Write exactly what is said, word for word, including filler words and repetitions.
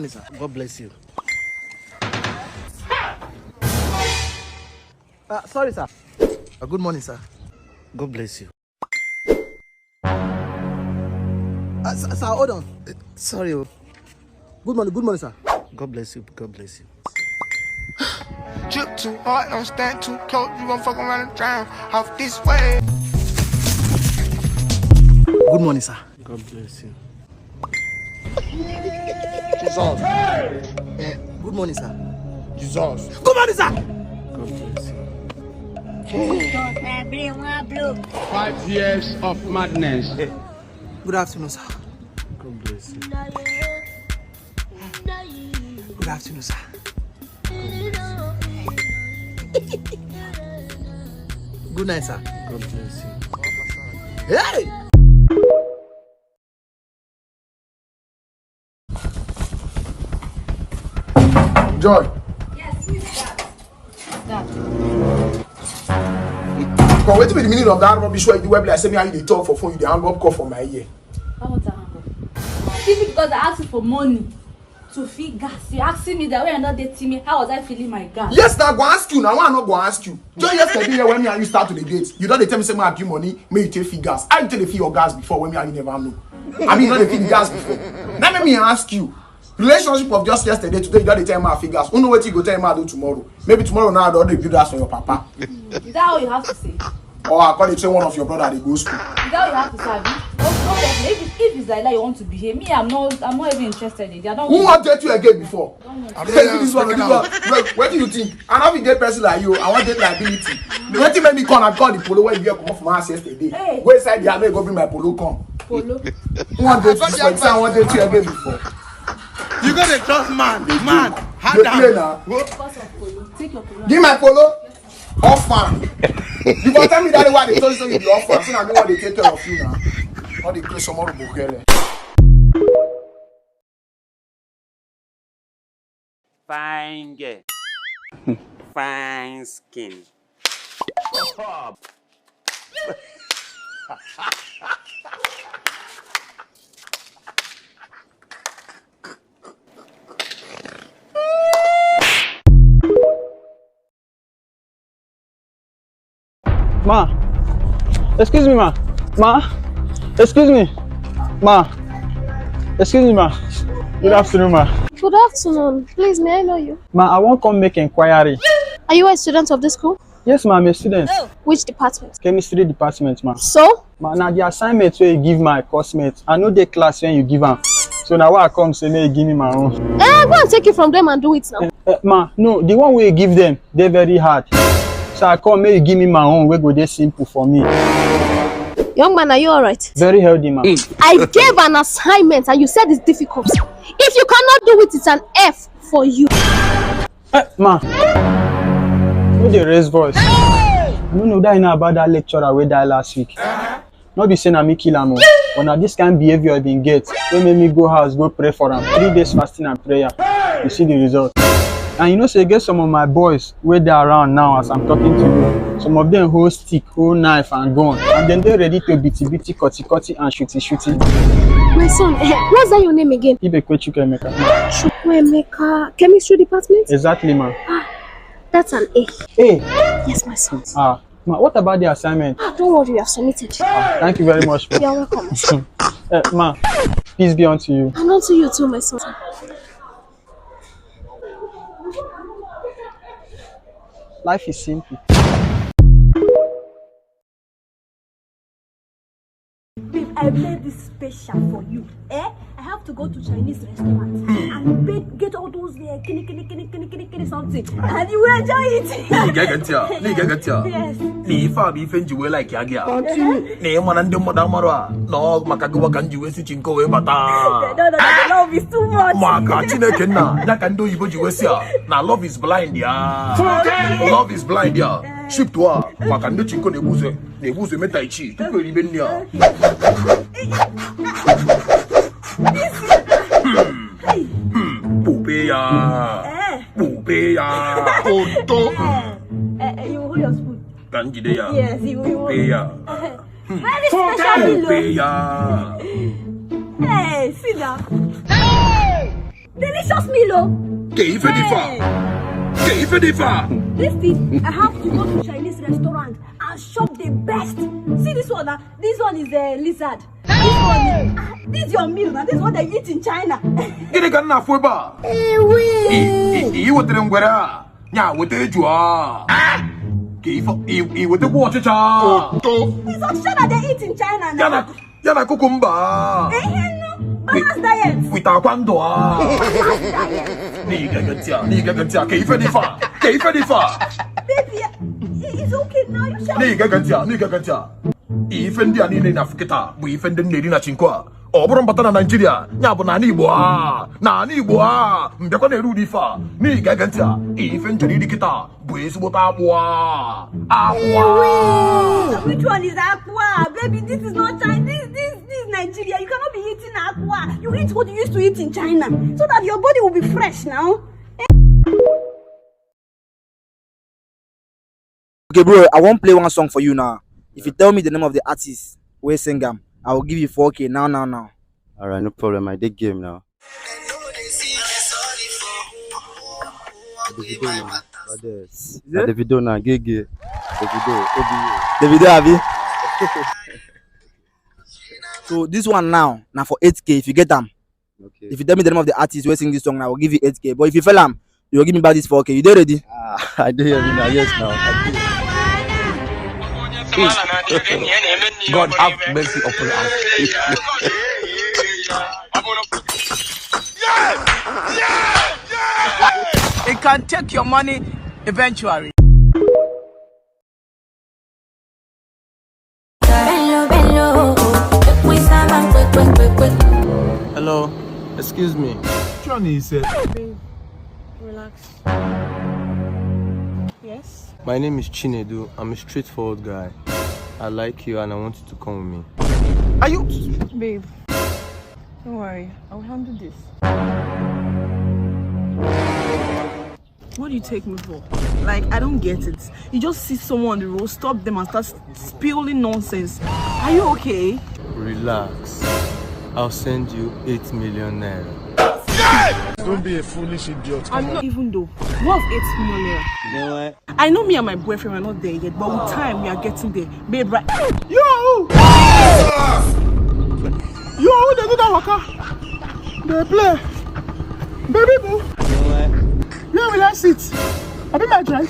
Sir, God bless you. Uh, sorry, sir. Uh, good morning, sir. God bless you. Uh, sir, sir, hold on. Uh, sorry. Oh. Good morning, good morning, sir. God bless you. God bless you. Trip too hard, don't stand too close. You gon' fuck around and drown off this way. Good morning, sir. God bless you. Jesus. Good morning, sir. Jesus. Good morning, sir. God bless you. Five years of madness. Good afternoon, sir. God bless you. Good afternoon, sir. Good night, sir. God bless you. Hey! Joy. Yes, please, sir. Dad. But wetin be the meaning of that rubbish wey you do wey be like say me and you dey talk for phone, you dey hang up call for my ear? How much I hang up? Is it because I asked you for money to fill gas? You asking me that when you're not dating me, how was I filling my gas? Yes, na go ask you na, why I no go ask you? Just yesterday here when me and you start to dey date, you don dey tell me say make I give money, make you take fill gas. How you take dey fill your gas before when me and you never know? I mean, you no dey fill the gas before. Now make me ask you. Relationship of just yesterday, today you don dey tell me I fill gas. Who know wetin you go tell me I do tomorrow? Maybe tomorrow now I don dey build house for your papa. Is that all you have to say? Or I call dey train one of your brother dey go school. Is that all you have to say, abi? No, no problem. If, it- if it's like that you want to behave, me, I'm not, I'm not even interested in it. I don't Who want wan date you again before? Don't want Abeg, this one, this one. Well, wetin you think? I no fit date person like you. I wan date liability. Wetin make me come and call the polo wey you wear comot for my house yesterday? Hey. Go inside the house, make you go bring my polo come. Polo. Who wan date this one? Say I wan date you again before. You go dey trust man, man. Dey play na. Because of polo. Take your polo. Give my polo. Orphan. You go tell me that why they told you say you be orphan. So now me want to take care of you now. All the place tomorrow go get. Fine girl. Fine skin. Ma, excuse me, ma. Ma, excuse me. Ma, excuse me, ma. Good afternoon, ma. Good afternoon. Please, may I know you? Ma, I wan come make inquiry. Are you a student of this school? Yes, ma, I'm a student. Which department? Chemistry department, ma. So? Ma, na the assignment wey you give my coursemate. I no dey class when you give am. So na why I come say make you give me my own. Eh, go and take it from them and do it now. Eh, eh, ma, no, the one wey you give them dey very hard. So I come make you give me my own wey go dey simple for me. Young man, are you alright? Very healthy, ma. I gave an assignment and you said it's difficult. If you cannot do it, it's an F for you. Eh, ma, no dey raise voice. I no know that you know about that lecturer wey die last week. No be say na me kill am o, but na this kind behaviour I bin get wey make me go house go pray for am, three days fasting and prayer. You see the result. And you know say e get some of my boys wey dey around now as I'm talking to you. Some of them hold stick, hold knife and gun, and dem dey ready to biti biti, koti koti and shooty shooty. My son, eh, what's that your name again? Ibekwe Chukwuemeka. Chukwuemeka, chemistry department? Exactly, ma. Ah, that's an A. A? Yes, my son. Ah, ma, what about the assignment? Ah, don't worry, you have submitted. Ah, thank you very much, ma. You're welcome. Eh, ma, peace be unto you. And unto you too, my son. Life is simple. Babe, I made this special for you. Eh? I have to go to Chinese restaurant and pay, get all those uh, kini kini kini kini kini kini something, and you will enjoy it. Ị ga-ege ntị a, ị ga-ege ntị a. Yes. Na ife a bụ ife nji wee like ya gị a. Na ị ma na ndị mmadụ amarọ a, na ọ maka gị ka nji wee si Chinko wee bata. No, no, no, the love is too much. Maka Chineke nna, ya ka ndị oyibo ji wee sị a, na love is blind ya. Love is blind ya. Shift wa, maka ndị Chinko na-ebu ụzọ na-ebu ụzọ eme tai chi tupu eribe nri a. Hmm, hmm, kpube ya. Eh. Kpube ya. Oto. Eh, eh, you hold your spoon. Ka m jide ya. Yes, you will. Kpube ya. Very special pillow. Kpube ya. Hey, sit down. Delicious meal, oh. Ke ife dị fa. Ke ife dị fa. This thing, I have to go to Chinese restaurant and shop the best. See this one, uh, this one is a lizard. This one is, ah, this is your meal now. This is what they eat in China. Gịnị ka m na-afụ ebe a? Ị- ị- ị wetara ngwere a? Nya weta eju a. Ke ife ị- ị wetakwa ọchịcha. It's ọchịcha that they eat in China Ya na now. ya na kukumba. Eh, eh, no. Balance diet. With akwa ndụ a. Balance diet. N'ige gị ntị a, n'ige gị ntị a, ke ife dị fa. Ke ife dị fa. Baby, it- it's okay now. You shall. N'ige gị ntị a, n'ige gị ntị a. Ife ndị a niile na-afụ kịta bụ ife ndị m na-eri na chinko a. Ọ bụrụ mbata na Naịjirịa, ya bụ n'ala Igbo a. N'ala Igbo a, mbịakwa na-eri ụdị ife a. N'ige gị ntị a, ife m chọrọ iri kịta bụ ezigbote akpụ a. Akpụ a. Which one is aqua? Baby, this is not China. This, this, this is Nigeria. You cannot be eating aqua. You eat what you used to eat in China so that your body will be fresh now. Okay, bro, I won't play one song for you now. If you tell me the name of the artist where sing am, I will give you four K now, now, now. Alright, no problem. I dey game now. Davido now. Others. Na Davido na Gege. Davido, O B A. Davido, abi? So this one now, now for eight K. If you get them, Okay. If you tell me the name of the artist where sing this song, now I will give you eight K. But if you fail am, you will give me back this four K. You dey ready? Ah, I dey here now. Yes, now. I dey. God have mercy upon us. It can take your money eventually. Bello, bello, oh, oh. Make we serve am quick, quick, quick, quick. Hello, excuse me. Johnny said, Relax. Yes? My name is Chinedu. I'm a straightforward guy. I like you and I want you to come with me. Are you? Babe, don't worry. I'll handle this. What do you take me for? Like, I don't get it. You just see someone on the road, stop them and start spewing nonsense. Are you okay? Relax. I'll send you eight million naira. Don't be a foolish idiot. I'm not even though. What's eight million naira? I know me and my boyfriend are not there yet, but with time we are getting there. Babe, right? Yo! Yo, who dey do that waka? Dey play. Baby boo. Where will I sit? I be my dress.